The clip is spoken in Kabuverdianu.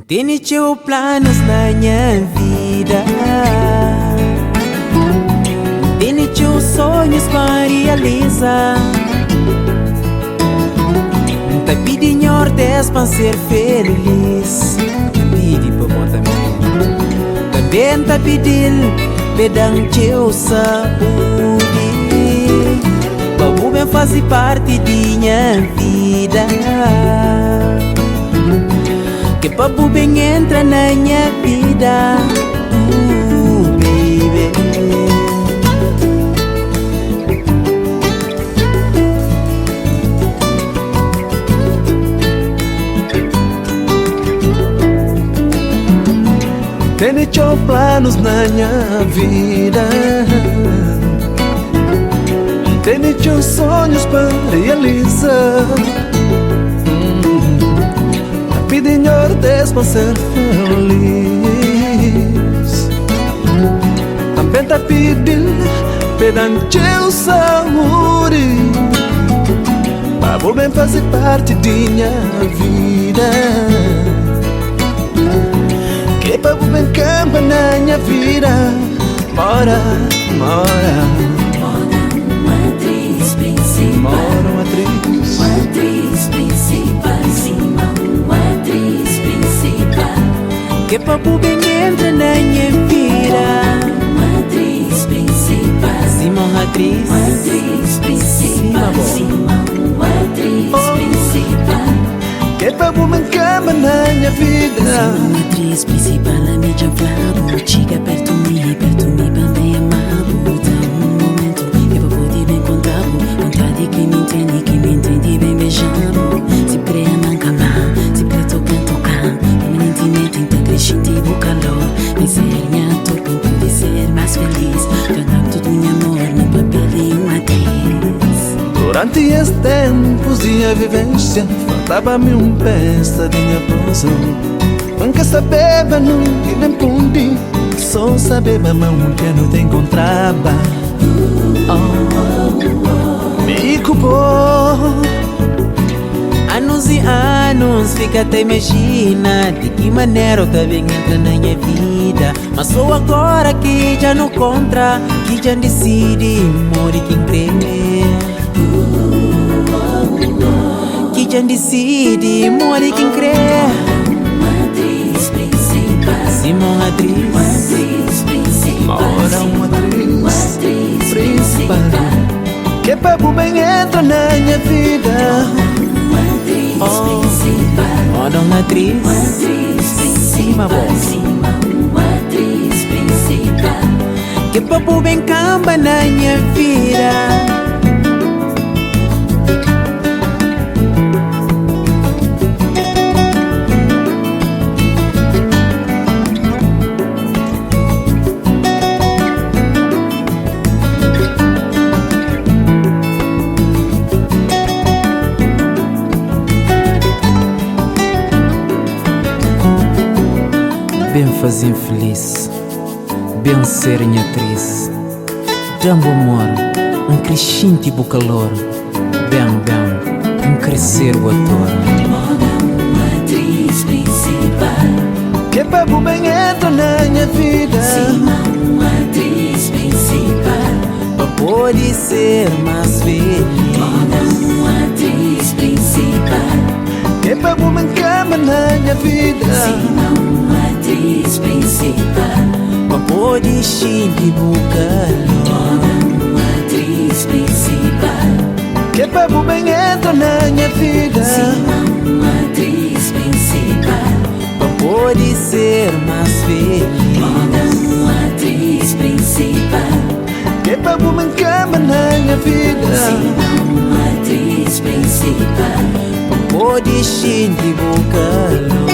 Tene txeu planos na nha vida. Tene txeu sonhos pa realiza. N ta pidi Nhordes pa N ser feliz. N pidi pa bo tanbê. Tanbê N ta pidi-l pa e da-m txeu saúdi, pa bu ben faze parti di nha vida. Ke pa bu ben entra na nha vida, ooh baby. Tene txeu planos na nha vida. Tene txeu sonhos pa realiza. Ta pidi Nhordes pa N ser feliz. Tanbe ta pidi-l pa e da-m txeu saúdi, pa bo ben faze parti di nha vida. Ke pa bu ben kanpa na nha vida. Mora, mora. Moda un atriz principal. Mora un atriz. Un atriz principal. Sima un atriz principal. Ke pa bu ben entra na nha vida. Un atriz principal. Sima un atriz. Un atriz principal. Sima bo. Sima un atriz principal. Ke pa bu ben kanba na nha vida. Sima un atriz principal, ami dja N fla-bu. Txiga pertu mi, pertu mi pa N ben ama-bu. Da un momentu ke pa pode ben konta-bu. Vontadi ki mi N tene, ki mi N ten di ben beja-bu. Si bu kre ama-m, kama. Si bu kre toka-m, toka-m. Permanentimenti N ta kre xinti bu kalor. Ben ser nha ator pa N pode ser más feliz. Ta da-bu tudu nha amor na papel di un atriz. Duranti es tempus di nha vivensia, faltaba-mi un pesa di nha puzzle. N ka sabeba nunde nen pundi, so sabeba ma un dia nu ta enkontraba. Oh, mi ku bo. Anus i anus fika ta imajina di ki manera u ta ben entra na nha vida. Ma so agora ki dja nu kontra, ki dja N disidi modi ki N kre. Ki dja N disidi modi ki N kre. Sima un atriz. Mora un atriz principal. Ke pa bu ben entra na nha vida. Oh, moda un atriz. Sima bo. Ke pa bu ben kanba na nha vida. Ben faze-m feliz, ben ser nha atriz. Da-m bu amor, N kre xinti bu kalor. Ben, ben, N kre ser bu ator. Moda un atriz principal. Ke pa bu ben entra na nha vida. Sima un atriz principal. Pa pode ser más feliz. Moda un atriz principal. Ke pa bu ben kama na nha vida. Sima un atriz principal. Pa pode xinti bu kalor. Moda un atriz principal. Ke pa bu ben entra na nha vida. Sima un atriz principal. Pa pode ser más feliz. Moda un atriz principal. Ke pa bu ben kama na nha vida. Sima un atriz principal. Pa pode xinti bu kalor.